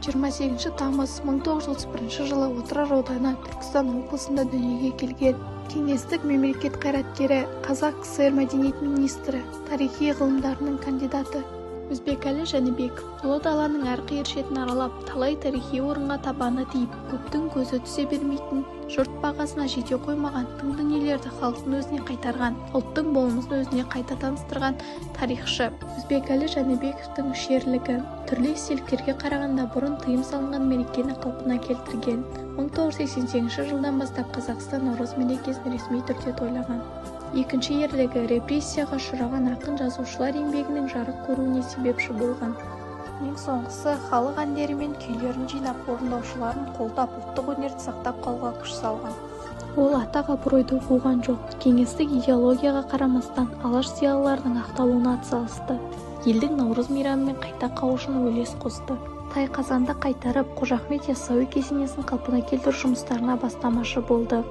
28 тамыз 1931 жылы Отырар ауданы, Түркістан облысында дүниеге келген. Кеңестік мемлекет қайраткері, Қазақ КСР мәдениет министрі, тарихи ғылымдарының кандидаты. Өзбекәлі Жәнібеков ұлы даланың әр қиыр шетін аралап, талай тарихи орынға табаны тиіп, көптің көзі түсе бермейтін, жұрт бағасына жете қоймаған тың дүниелерді халықтың өзіне қайтарған, ұлттың болмысын өзіне қайта таныстырған тарихшы. Өзбекәлі Жәнібековтің үш ерлігі: түрлі естеліктерге қарағанда, бұрын тыйым салынған мерекені қалпына келтірген. 1988 жылдан бастап Қазақстан Наурыз мерекесін ресми түрде тойлаған. Екінші ерлігі: репрессияға ұшыраған ақын-жазушылар еңбегінің жарық көруіне себепші болған. Ең соңғысы, халық әндері мен күйлерін жинап, орындаушыларын қолдап, ұлттық өнерді сақтап қалуға күш салған. Ол атақ абыройды қуған жоқ. Кеңестік идеологияға қарамастан, Алаш зиялыларының ақталуына атсалысты. Елдің Наурыз мейрамымен қайта қауышуына үлес қосты. Тайқазанды қайтарып, Қожа Ахмет Яссауи кесенесін қалпына келтіру жұмыстарына бастамашы болды.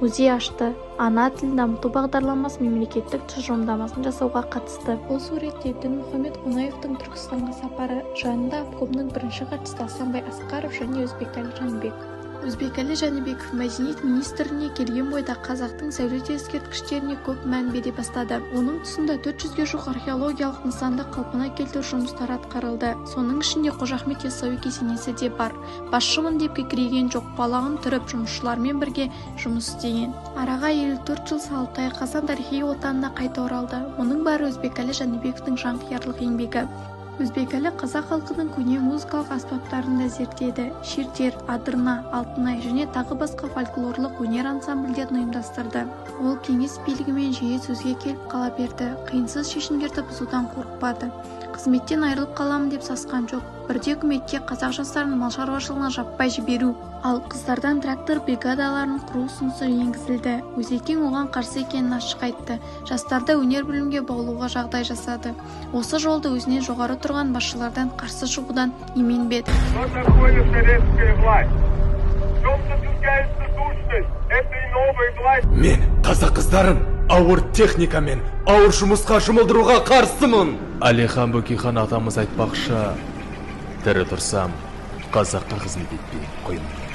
Музей ашты. Ана тілін дамыту бағдарламасы мемлекеттік тұжырымдамасын жасауға қатысты. Бұл суретте Дінмұхамед Қонаевтың Түркістанға сапары, жанында обкомның бірінші хатшысы Асанбай Асқаров және Өзбекәлі Жәнібеков. Өзбекәлі Жәнібеков мәдениет министрлігіне келген бойда қазақтың сәулет ескерткіштеріне көп мән бере бастады. Оның тұсында 400-ге жуық археологиялық нысанды қалпына келтіру жұмыстары атқарылды. Соның ішінде Қожа Ахмет Яссауи кесенесі де бар. Басшымын деп кекірейген жоқ, балағын түріп, жұмысшылармен бірге жұмыс істеген. Араға 54 жыл салып, Тайқазан тарихи отанына қайта оралды. Мұның бәрі Өзбекәлі Жәнібековтің жанқиярлық еңбегі. Өзбекәлі қазақ халқының көне музыкалық аспаптарын да зерттеді. Шертер, Адырна, Алтынай және тағы басқа фольклорлық өнер ансамбльдерін ұйымдастырды. Ол кеңес билігімен жиі сөзге келіп қала берді. Қиынсыз шешімдерді бұзудан қорықпады. Қызметтен айырылып қаламын деп сасқан жоқ. Бірде үкіметке қазақ жастарын мал шаруашылығына жаппай жіберу, ал қыздардан трактор бригадаларын құру ұсынысы енгізілді. Өзекең оған қарсы екенін ашық айтты. Жастарды өнер білімге баулуға жағдай жасады. Осы жолда өзінен жоғары тұрған басшылардан қарсы шығудан именбеді. Что такое советская власть? В чем заключается сущность этой новой власти? Мен қазақ қыздарын ауыр техникамен ауыр жұмысқа жұмылдыруға қарсымын. Әлихан Бөкейхан атамыз айтпақшы, тірі тұрсам, қазаққа қызмет етпей қоймаймын.